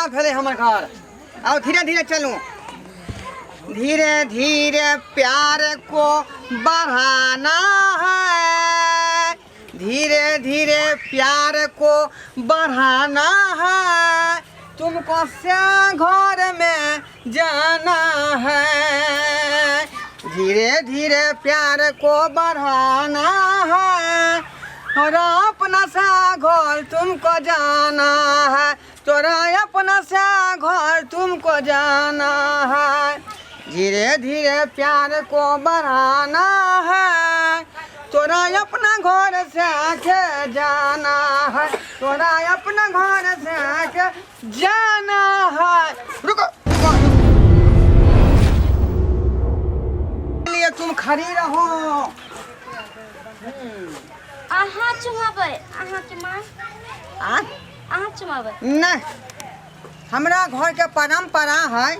भेलै हमर घर। आओ धीरे धीरे चलू। धीरे धीरे प्यार को बढ़ाना है, धीरे धीरे प्यार को बढ़ाना है, तुमको से घर में जाना है, धीरे धीरे प्यार को बढ़ाना है, और अपना सा घर तुमको जाना है, तोरा अपना सा घर तुमको जाना है, धीरे धीरे प्यार को बढ़ाना है, तोरा अपना घर से आके जाना है, तोरा अपना घर से आके जाना है। रुको रुको, लिए तुम खड़ी रहो। अहाँ चुमाबै अहाँके माँ? आ? अहाँ चुमाबै? नहीं, हमरा घर के परंपरा है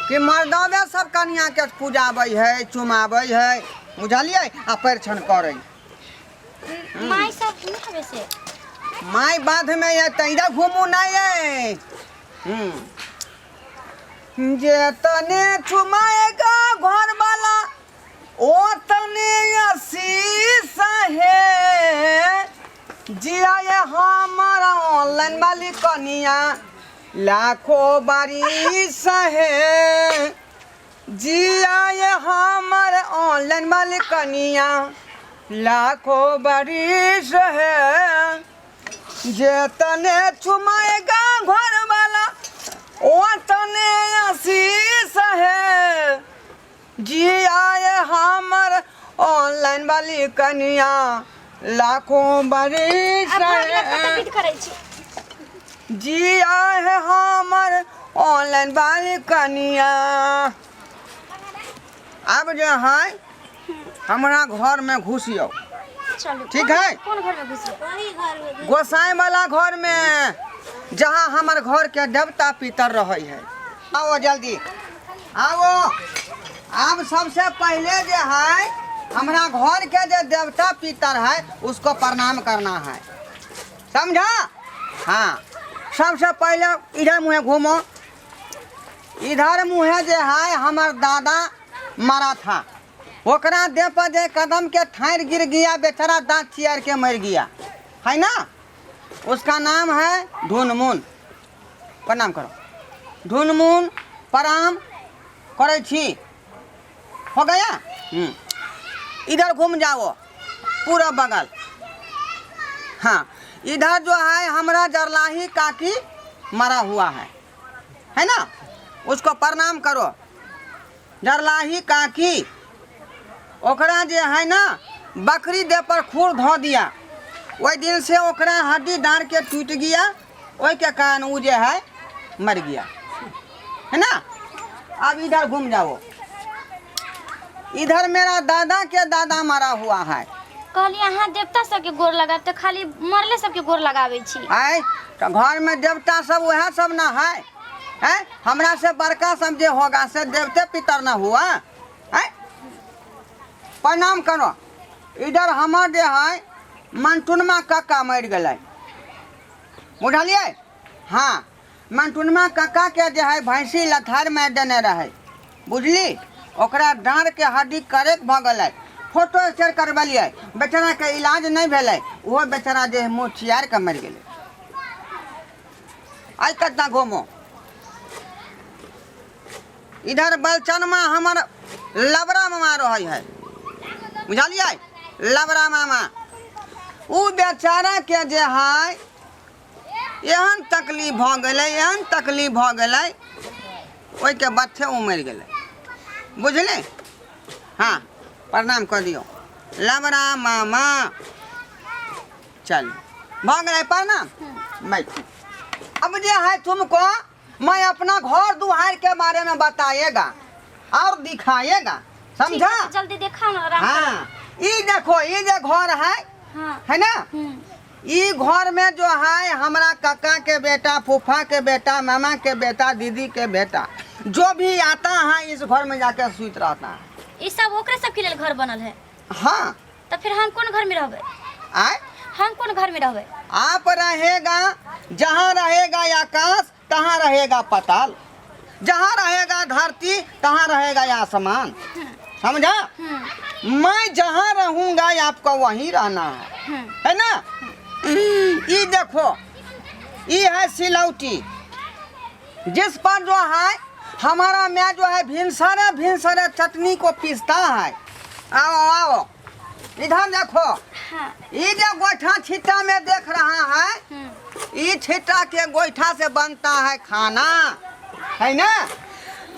कि मर्दवे सब कनिया के पूजाबै है, चुमाबै है, बुझलियै, आ परिछन करै। माय सब नहि हबै से? माय बाध में ये त इधर घूमू नहीं है। जे तने चुमाएगा घर वाला ओ तने आशीष है, जिया ये हमारा ऑनलाइन वाली कनिया लाखों बारिश है, जिया ये हमर ऑनलाइन वाली कनिया लाखों बारिश है, जे तने चुमाएगा घर वाला ओ तने आशीष है, जिया ये हमर ऑनलाइन वाली कनिया लाखों बारिश आब भऽ गेलै, कतऽ है, विध करै छी? जिया है हमर ऑनलाइन वाली कनिया। आब जे है हमरा घर में घुसियौ। चलू। ठीक है? कोन घर में घुसियौ? गोसाई वाला घर में, जहाँ हमर घर के देवता पितर रहे है। आओ जल्दी आओ। आब सबसे पहले जे है हमरा घर के जे देवता पितर है उसको प्रणाम करना है, समझा? हाँ, सबसे पहले इधर मुँहे घूमो। इधर मुँहे जे है हमर दादा मरा था, ओकरा देह पर जे कदम के ठाड़ गिर गया, बेचारा दांत चियार के मर गया है ना, उसका नाम है ढूनमुन। प्रणाम करो ढूनमुन, प्रणाम करै छी। हो गया? इधर घूम जाओ पूरा बगल। हाँ, इधर जो है हमरा जरलाही काकी मरा हुआ है, है ना, उसको प्रणाम करो। जरलाही काकी ओकरा जे है ना बकरी दे पर खूर धो दिया, ओहि दिन से ओकरा हड्डी डाँड़ के टूट गया, ओहि के कारण उ जे है मर गया है ना। अब इधर घूम जाओ, इधर मेरा दादा के दादा मरा हुआ है। कहलियै अहाँ देवता सबके गोर लगाब तऽ खाली मरले सबके गोर लगाबै छी। आय तो घर में देवता सब वह सब ना है, हैं? हमरा से बड़का सब जे होगा से देवते पितर ना हुआ है। प्रणाम करो। इधर हमर जे है मंटुनमा काका मरि गेलै, बुझलियै? हाँ, मंटुनमा काका के जे है भैंसी लथार मारि देने रहै, बुझली? ओकरा डाँड़ के हड्डी करेक भऽ गेलै, फोटो एक्सरे करबेलियै, बेचाराके इलाज नहि भेलै, ओहो बेचारा जे है मुँह चियार के मरि गेलै। आइ कतना घूमो। इधर बलचनमा हमर लबरा मामा रहै है, बुझलियै? लबरा मामा उ बेचारा के जे है एहन तकलीफ भऽ गेलै, एहन तकलीफ भऽ गेलै, ओहिके बच्चे ओ मरि गेलै, बुझली? हाँ, प्रणाम कऽ दियौ लबरा मामा। चल भऽ गेलै प्रणाम, बैठू। अब जे है तुमको मैं अपना घर दुहार के बारे में बताएगा और दिखाएगा, समझा? ठीक है, जल्दी देखाओ ना आराम। हाँ, ये देखो, ये जो घर है, हाँ, है ना, हम्म। ई घर में जो है हमरा काका के बेटा, फूफा के बेटा, मामा के बेटा, दीदी के बेटा जो भी आता है इस घर में जाके सुत रहता है। ई सब ओकरे सबके लेल घर बनल है? हाँ। तऽ फिर हम कोन घर में रहबै? आय? हम कोन घर में रहबै? आप रहेगा जहाँ रहेगा आकाश। तहाँ रहेगा पताल, जहाँ रहेगा धरती तहाँ रहेगा आसमान। समझा? मैं जहाँ रहूँगा आपको वहीं रहना है, है ना? ये देखो, ये है सिलौटी, जिस पर जो है हमारा मैं जो है भिनसरे भिनसरे चटनी को पीसता है। आओ आओ इधर देखो। हाँ। ये जो गोइठा छिट्टा में देख रहा है, ये छिट्टा के गोइठा से बनता है खाना, है ना?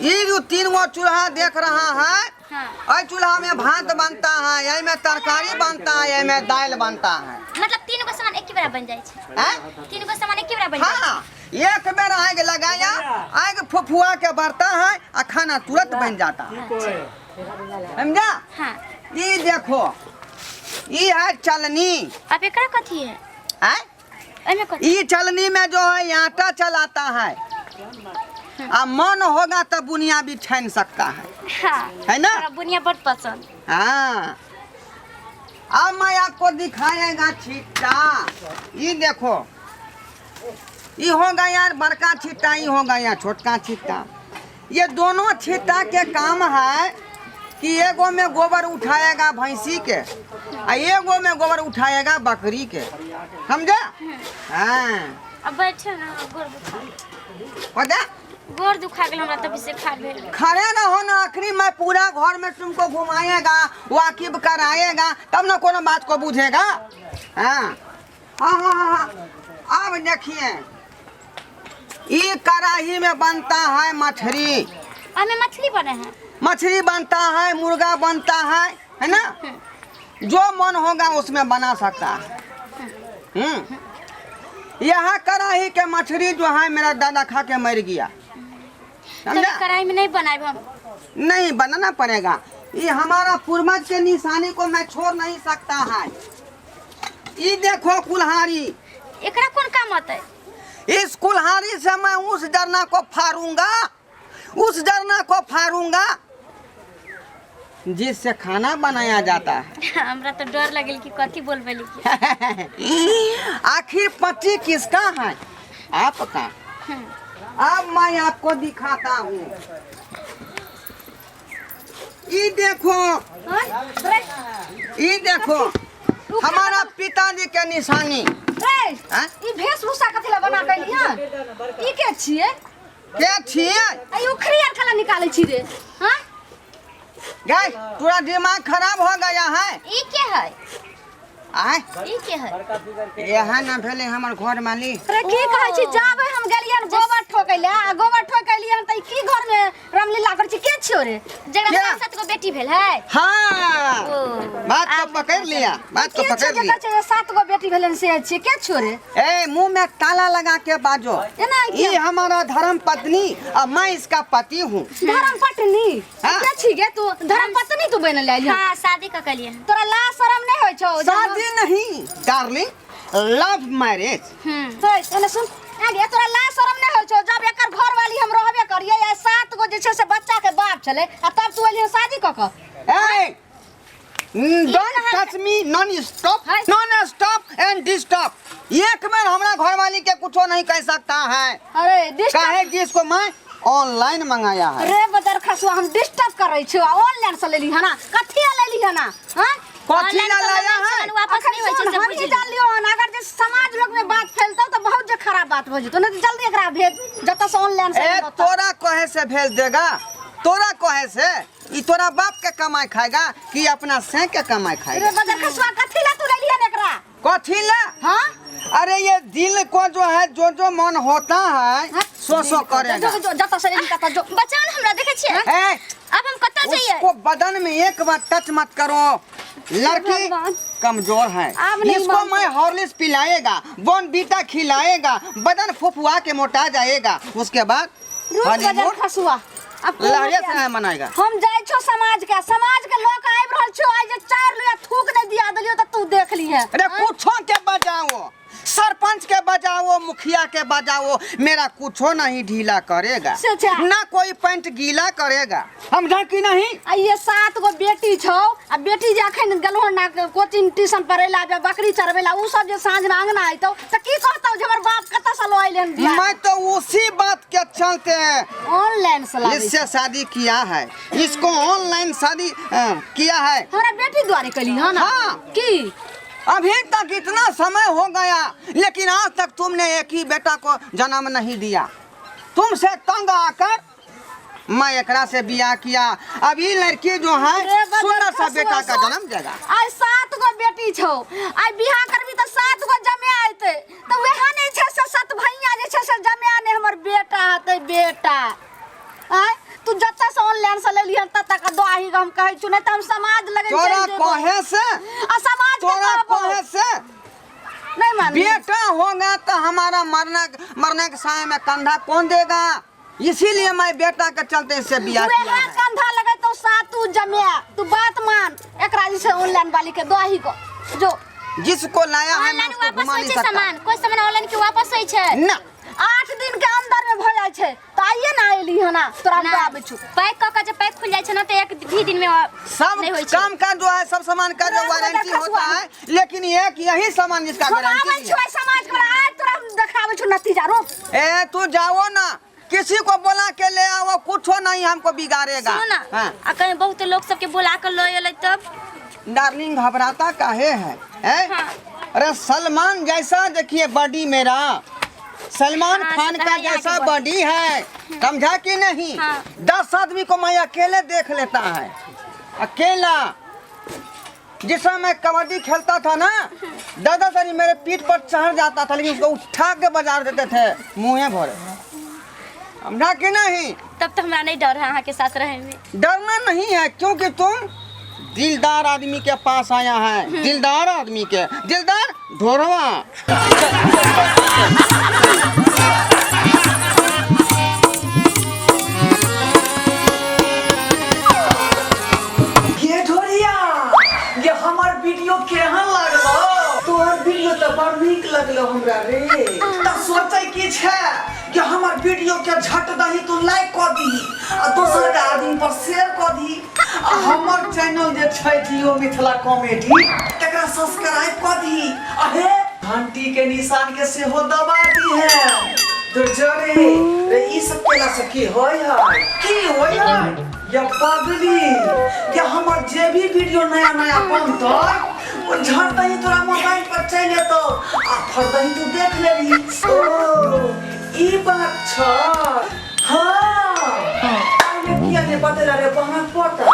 ये जो तीन गो चूल्हा देख रहा है, हाँ। और चूल्हा में भात बनता है, यही में तरकारी बनता है, यही में दाल बनता है। मतलब तीन गो सामान एक बेरा बन जाए छै? हैं? तीन गो सामान एक बेरा बन जाए? हाँ, एक बेर आग लगाया, आग फुफुआ के बढ़ता है और खाना तुरंत बन जाता है, समझा? हाँ। ये देखो, ये है चलनी। अब एकरा कथी है? हैं? एमे कथी? ये चलनी में जो है आटा चलाता है, आ मन होगा तो बुनिया भी छान सकता है। हाँ। है ना? हमरा बुनिया बड़ पसंद। हाँ, अब मैं आपको दिखाएगा छिट्टा। ये देखो, ये होगा यार बड़का छिट्टा, ये होगा यार छोटका छिट्टा। ये दोनों छिट्टा के काम है कि एगो में गोबर उठाएगा भैंसी के आ एगो में गोबर उठाएगा बकरी के, समझा? हाँ। अब बैठे ना, गोर दुखा पता गोर दुखा गेल हमरा तभी से खार भेल। खड़े रहो ना, आखिरी मैं पूरा घर में तुमको घुमाएगा, वाकिफ कराएगा, तब ना कोनो बात को बुझेगा। हाँ हाँ हाँ हाँ हाँ। अब देखिए, ये कढ़ाई में बनता है मछली। हमें मछली बने हैं। मछली बनता है, मुर्गा बनता है, है ना? जो मन होगा उसमें बना सकता है। यहाँ कढ़ाई के मछली जो है मेरा दादा खा के मर गया, समझा? कढ़ाई में नहीं बनाए हम। नहीं बनाना पड़ेगा, ये हमारा पूर्वज के निशानी को मैं छोड़ नहीं सकता है। ये देखो कुल्हाड़ी। एकरा कौन काम आता है? इस कुल्हाड़ी से मैं उस डरना को फाड़ूंगा, उस डरना को फाड़ूंगा जिससे खाना बनाया जाता है। हमरा तो डर लगल कि कथी बोलबे लिखी। आखिर पति किसका है? आपका। अब मैं आपको दिखाता हूँ, ये देखो, ये देखो हमारा पिताजी के निशानी। रे, ई वेशभूषा कथी ला बना के लिया? ई के छियै? के छियै? आ ई उखरी आर कला निकालै छी रे? हां, गए पूरा दिमाग खराब हो गया है। ई के है? आय? ई के है? यहाँ ना भेले हमर घर माली। रे, की कहै छी? जाबै हम गेलियन गोबर ठोकै ले आ गोबर ठोकै लियन त ई की घर में रामलीला करै छी? के छियो रे? जकरा क्या? सात सात गो बेटी भेल है। हाँ, ओ बात को पकड़ लिया, बात को के छियो पकड़ जे लिया। कहै छै सात गो बेटी भेलन से छियै? के छियो रे? ए, मुंह में ताला लगा के बाजो। एना ये हमारा धर्म पत्नी और मैं इसका पति हूँ। धर्म पत्नी? हाँ। के छी गे तू? धर्म पत्नी तू बनल आइल? हाँ, शादी कऽ के लिए। तोरा ला शरम नहीं होइ छौ? शादी नहीं डार्लिंग, लव मैरिज। हे, एने सुन आगे, तोरा ला शरम नहीं होइ छौ? जब एकर घर वाली हम रहबे करियै आ सात गो जे छै से बच्चा के बाप छलै आ तब तू एलिहन शादी कऽ कऽ। ए, don't touch me non stop. है। नॉन स्टॉप एंड डिस्टॉप। एक बार हमरा घर वाली के कुछो नहीं कह सकता है। अरे डिस्टर्ब काहे कि इसको मैं ऑनलाइन मंगाया है। रे बदर खसुआ, हम डिस्टर्ब करै छियौ आ ऑनलाइन से लेली हना? कथी लेली हना? हां, कथी ला ऑनलाइन लाया तो है? सामान वापस नहीं होइ छै अखन से हम बुझि ई लियौ। जान लियौ हन, अगर जे समाज लोग में बात फैलतौ तऽ बहुत जे खराब बात हो जेतौ। नहीं तऽ जल्दी एकरा भेज जतऽ से ऑनलाइन से ए, लेलौ तब। तोरा कहे से भेज देगा? तोरा कहे से ई तोरा बाप के कमाई खाएगा कि अपना से के कमाई रे खाएगा? बदर खसुआ, कथी ला तू लेली हन एकरा? कथी ला? हां। अरे ये दिल को जो है जो जो मन होता है सो सो करेगा। जो जो जतऽ से लेली ततऽ जो। बचाउ ने हमरा, देखै छियै? ए, अब हम कतऽ जइयै? उसको बदन में एक बार टच मत करो, लड़की भगवान। कमजोर है। अब नहीं इसको मानते। मैं हॉर्लिक्स पिलाएगा, बॉर्नवीटा खिलाएगा, बदन फुफुआ के मोटा जाएगा, उसके बाद रुक बदर हनीमून खसुआ, अब कोनो लहरिया के- सराय मनाएगा। हम जाइ छौ समाज के, समाज के लोग आबि रहल छौ। आइ जे चारि लोया थूक नहि दिया देलियौ तऽ तू देख लीहे। अरे कुछो के बजाओ, सरपंच के बजाओ, मुखिया के बजाओ, मेरा कुछो नहीं ढीला करेगा। से छै। ना कोई पैंट गीला करेगा, समझा कि नहीं? आ ये सात गो बेटी छौ आ बेटी जे अखन गेलहो ना कोचिंग ट्यूशन पढ़ै ला, बकरी चरबै ला, उ सब जे साँझ में अंगना अयतौ तऽ की कहतौ जे हमर बाप कतऽ से से लऽ अइले हन बियाह। मैं तो उसी बात के चलते ऑनलाइन से लाबै इससे शादी किया है, इसको ऑनलाइन शादी किया है। हमरा बेटी द्वारे कली हन। हाँ। की अभी तक इतना समय हो गया, लेकिन आज तक तुमने एक ही बेटा को जन्म नहीं दिया। तुमसे तंग आकर मैं एकरा से बियाह किया। अब ये लड़की जो है रे बदर सुंदर सा खसुआ बेटा का सुन। जन्म देगा। आइ 7 गो बेटी छौ, आइ बियाह करबी तऽ 7 गो जमे अयतै, तऽ वएह नहि छै से 7 भैया जे छै से जमे नहि, हमर बेटा हेतै बेटा। आँय तू जतऽ से ऑनलाइन से लेलिहन ततऽ के दही हम कहै छु, नहि तऽ हम समाज लग तोरा चलि जेबौ। कहे से, आ समाज के तोरा कहबौ। कहे से नहीं मानबी। बेटा होगा तो हमारा मरना मरने के समय में कंधा कौन देगा, इसीलिए मैं बेटा के चलते इससे बियाह वएह किया है। कंधा लगे तो सातू जमे, तू बात मान, एकरा जे छै ऑनलाइन वाली के दही को जो जिसको लाया है मैं ऑनलाइन उसको वापस घुमा होइ नहीं छै सकता। सामान, कोई सामान ऑनलाइन के वापस होइ छै ना 8 दिन के अंदर में भ जाइ छै तऽ आइए ना एली हना तोरा हम ना आबै छु। पैक कऽ के जे पैक खुल जाइ छै ना तऽ एक भी दिन में सब नहीं होइ छै। काम का जो है सब सामान का जो रात में वारंटी देखा होता सुआ। है, लेकिन एक यही सामान जिसका हम गारंटी आबै नहीं छु है। आइ समाज पर, आइ तोरा हम देखाबै छु नतीजा रोक। ए तू जाओ ना, किसी को बोला के ले आओ, कुछ नहीं हमको बिगाड़ेगा। सुनो ना, हाँ। आ कहीं बहुत लोग सबके बुला के लऽ एलै तब डार्लिंग घबराता काहे है, हैं? हाँ। अरे सलमान जैसा देखिए बॉडी मेरा, सलमान हाँ, खान तो का है यहाँ जैसा के बॉडी है, समझा कि नहीं? हाँ। 10 आदमी को मैं अकेले देख लेता है, अकेला। जिस समय मैं कबड्डी खेलता था ना, दादा सर मेरे पीठ पर चढ़ जाता था, लेकिन उसको उठा के बाजार देते थे मुँहे भरे, समझा कि नहीं? तब तो हमरा नहीं डर है अहाँ के साथ रहे में। डरना नहीं है, क्योंकि तुम दिलदार आदमी के पास आया है, दिलदार आदमी के, दिलदार ढोरवा। ये ढोरिया, ये हमर वीडियो केहन लागलो? तोहर वीडियो तऽ बड़ नीक लगलो हमरा रे। तऽ सोचै की छै कि हमर वीडियो के झट दही तू लाइक कऽ दीही आ दोसर के आदमी पर शेयर कऽ दीही आ हमर चैनल जे छै जियो मिथिला कॉमेडी तकरा सब्सक्राइब कऽ दीही आ हे घंटी के निशान के सेहो दबा दीहे। दुर्जरे रे ई सब केला से की होय है, की होय है या पगली या हमर जे भी वीडियो नया नया बनतै ओ झट दही तोरा मोबाइल पर चलि एतौ आ फट दही तू देख लेबही। ओ ई बात छ। हाँ पहिले किया ने बतेला रे बहन पता,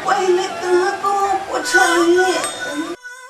पहिले कहाँ को पुछलही।